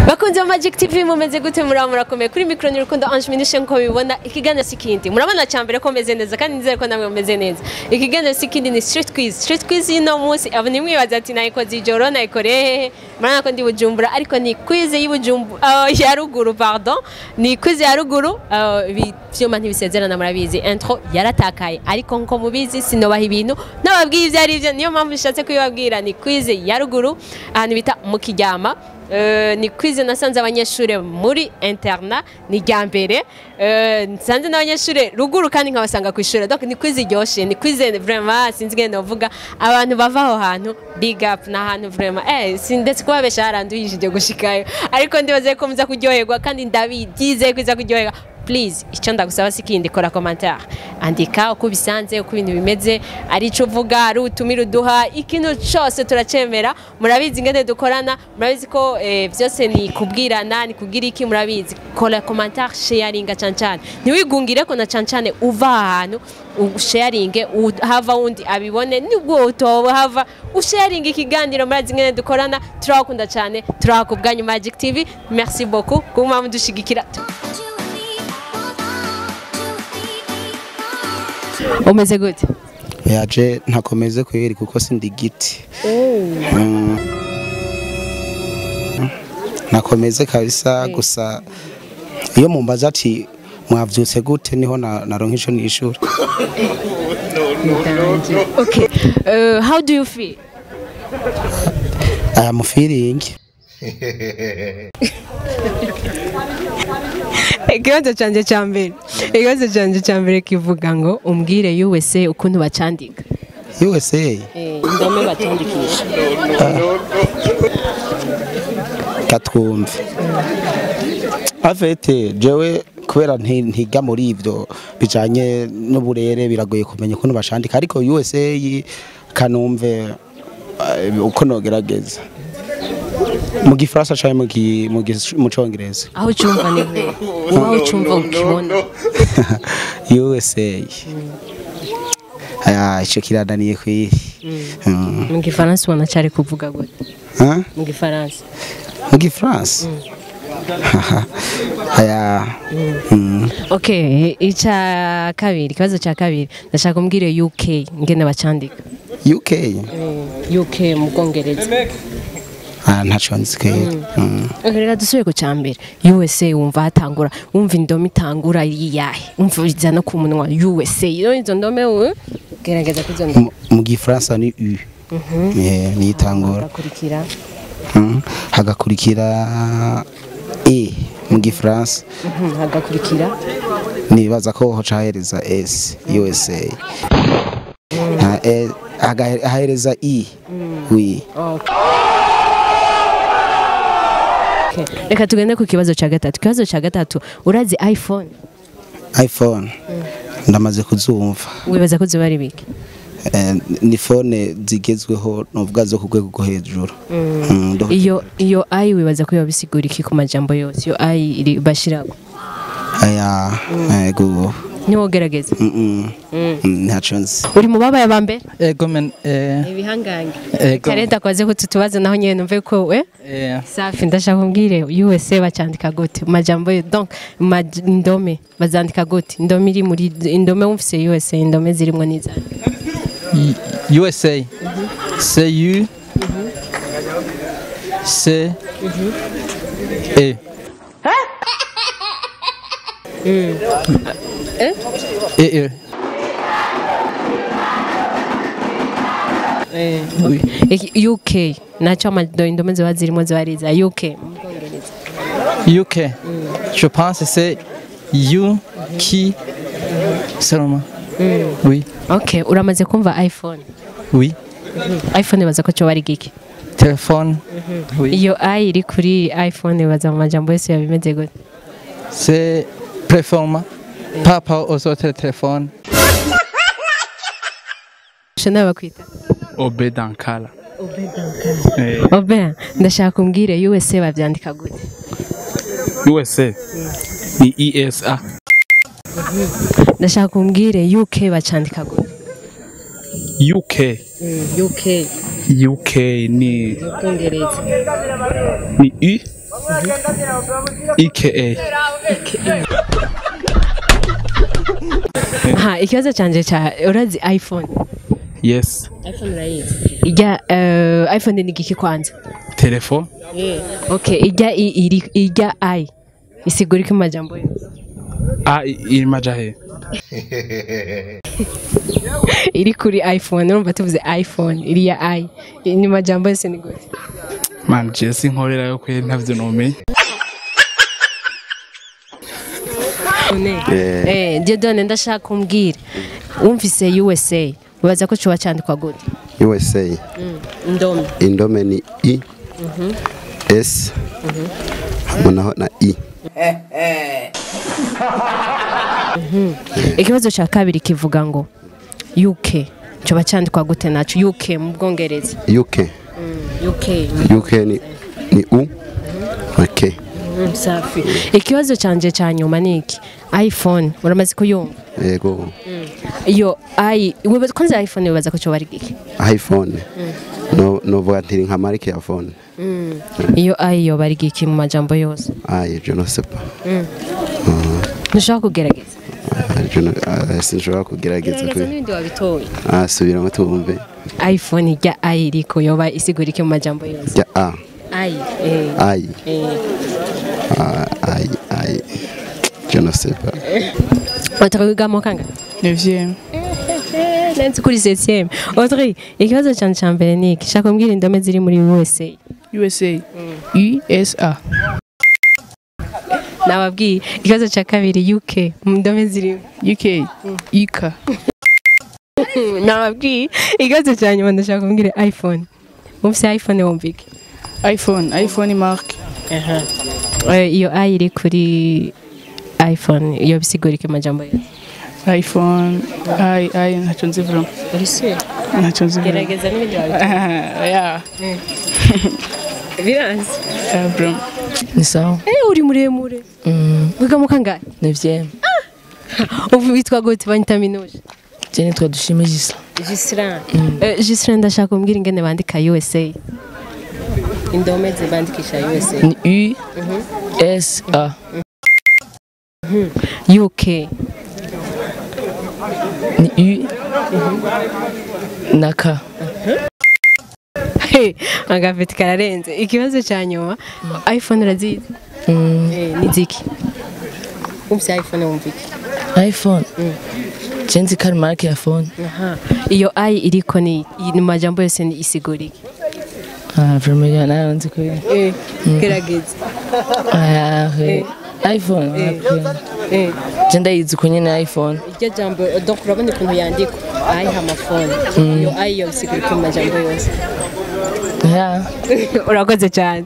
Bakunzi ba Magic TV, mumeze gute? Muraba murakomeye? Kuri micro ni Rukundo Ange Minushe. Nko bibona, ikiganiro sikindi murabona cyambere ko meze neza, kandi nizere ko namwe mumeze neza. Ikiganiro sikindi ni street quiz. Street quiz ino munsi abo nimwibaza ati nayikoze ijoro, nayikoreye hehe? Murabona ko ndi Bujumbura, ariko ni quiz y'Ibujumbura ya ruguru, pardon, ni quiz ya ruguru. Ivyuma ntibisezerana, murabizi, intro yaratakaye, ariko nko mubizi sinobaha ibintu nababwiye ivyo ari byo, niyo mpamvu nshatse kubibabwira. Ni quiz ya ruguru, ahantu bita mu Kiryama. Ni quiz nasanze abanyeshuri muri internat, ni rya mbere nsanze n'abanyeshuri ruguru kandi nkabasanga ku ishuri. Donc ni quiz iryoshe, ni quiz vraiment sinzi ngende novuga. Abantu bava aho hantu, big up, ni ahantu vraiment sindetse kubabesha, haranduhishije gushikayo, ariko ndibaze ko muza kuryoherwa kandi ndabigize ko iza kuryoherwa. Please, icyo ndagusaba si kindi, kora commentaire, andika uko bisanze, uko ibintu bimeze, ari ico uvuga, ari utumira uduha, ikintu cyose turacemera. Murabizi ingene dukorana, murabizi ko byose ni kubwirana, ni kubwira iki, murabizi. Kora commentaire, sharinga cyane cyane, ntiwigungire ko na cyane cyane uva ahantu usharinge, hava wundi abibone, nubwo utoba hava usharinge ikiganiro. Murazi ingene dukorana, turabakunda cyane, turabakubwanyu. Magic TV, merci beaucoup kuma mudushigikira. Umeze gute? Yaje ntakomeze kweri kuko sindi giti. Nakomeze kabisa, gusa iyo mumbaza ati mwavyutse gute, niho naronka ico nishura. Okay, how do you feel? I am feeling Ikibazo canje cya mbere kivuga ngo umbwire USA ukuntu bacandika. USA? Indome bacandikisha. Katwumve afete jewe kubera ntiga muri ivyo bijanye n'uburere, biragoye kumenya ukuntu bashandika, ariko USA kanumve uko nogerageza mu gifaransa canke mu congereza. Aho ucumva ni he? Aho ucumva ukibona. USA, aya ico kirananiye kwiri. Mu gifaransa ubona cari kuvuga gute? Huh? Mu gifaransa. Mu gifaransa, aya. Okay, ica kabiri, ikibazo cya kabiri, ndashaka umbwire UK ingene bacandika. UK? UK mu Bwongereza. Ah, ntaco nzi kweri. Okay, reka dusubire ku ca mbere. USA, wumva hatangura, wumva indome itangura iyahe? Wumva iza no ku munwa USA. Iyo izo ndome gerageza kuzo ndome. Mu gifaransa ni U. Ni itangura. Hagakurikira? Hagakurikira E mu gifaransa. Hagakurikira? Nibaza ko hoca hahereza S USA. Ha, E, hahereza I, oui. Okay. Reka tugende ku kibazo ca gatatu. Ikibazo ca gatatu, urazi iPhone? iPhone ndamaze kuzumva. Wibaza ko ziba ari biki? Ni phone zigezweho, novuga zo ku rwego rwo hejuru. Iyo i wibaza ko yoba bisigura iki ku majambo yose? Iyo i iri bashirako. Aya, ego. Ntiwogerageza? Ntaco nzi. Uri mu babaye aba mbere? Ego men Ibihangange. Ego. Karenda kwaze ko tutubaze naho nyene numve ko Safi, ndashaka umbwire USA bacandika gute mu majambo yo, donc indome bazandika gute? Indome iri muri indome, wumvise USA, indome zirimwo n'izandi. USA, C U C E Eh? E E. Oui. UK naco indome ziba zirimo ziba ari iza UK mu Bwongereza. UK. Je pense que c'est U K seulement. Oui. Okay, uramaze kumva iPhone? Oui. iPhone baza ko cyo bari giki? Téléphone. Oui. Iyo i iri kuri iPhone baza mu majambo yose yabimeze gute? C'est performant par rapport aux autres téléphones. Shana bakwita? Obedankala. Obe, ndashaka umbwire USA bavyandika gute? USA ni ESA. Ndashaka umbwire UK bacandika gute? UK? UK. UK ni Ubwongereza. Ni U. EKA. Ha, ikibazo canje cha urazi iPhone? Yes. iPhone urayizi? Ijya iPhone ni giki kwanza? Telefone. Okay, ijya i iri ijya i isigura iki mu majambo yose? A iri maja he? Iri kuri iPhone, urumva tuvuze iPhone iriya i ni majambo yose ni gute? Man, je sinkorera yo kwe ntavyo nomenye. Dieudonne ndashaka kumbwira wumvise USA ubaza ko coba candikwa gute? USA. Indome. Indome ni I S hamwe naho na I. Ikibazo ca kabiri kivuga ngo UK coba candikwa gute naco? UK mu Bwongereza. UK. UK. UK ni U na K. Safi. Ikibazo canje ca nyuma ni iki? iPhone uramaze kuyumva? Yego. Iyo i wewe kwanza iPhone wibaza ko coba ari iki? iPhone. No novuga nti nka marike ya phone. Iyo i yoba ari iki mu majambo yose? Ayi je ne sais pas. Ntushobora kugerageza? Je ne sinshobora kugerageza. Gerageza n'ibindi wabitoye. Ah, subiramo tumve. iPhone ijya i iriko yoba isigura iki mu majambo yose? Ya A. I. I. I I je ne sais pas. Audrey wiga mu kangahe? 9e. Nanzi kuri 7e. Audrey, ikibazo canje ca mbere ni iki? Shaka kumbwira indome ziri muri USA. USA. USA. Nababwiye. Ikibazo ca kabiri UK mu ndome ziri UK. UK. Nababwiye. Ikibazo ca nyuma ndashaka kumbwira iPhone. Wumvise iPhone wumva iki? iPhone. iPhone mark. Iyo i iri kuri iPhone iyo bisigura iki majambo yose? iPhone I I ntacyo nzi vraiment. Uri sure? Ntacyo nzi vraiment. Gerageza n'ibindi wabitoye. Yeah. Biranze. Vraiment. Ni sawa. Uri muremure. Wiga mu kangahe? 9e. Ubu witwa gute banyita minuje? Je nitwa Dushime Gisa. Gislain. Gislain ndashaka kumbwira ingene bandika USA. Indome zibandikisha USA. Ni U S A. UK. Ni U na K. Hey, agafite kararenze. Ikibazo ca nyuma iPhone urazizi? Ni ziki? Umvise iPhone wumva iki? iPhone. Je nzi ko ari marike ya phone. Aha. Iyo i iriko ni majambo yose ni isigura iki? Ah, vraiment ya nayo nzi ko. Gerageza. Ah, iPhone. Je ndayizi ko nyene iPhone. Iryo jambo donc urabona ukuntu yandikwa i hamafone. Iyo i yo isigura iki mu majambo yose? Yeah. Urakoze cyane.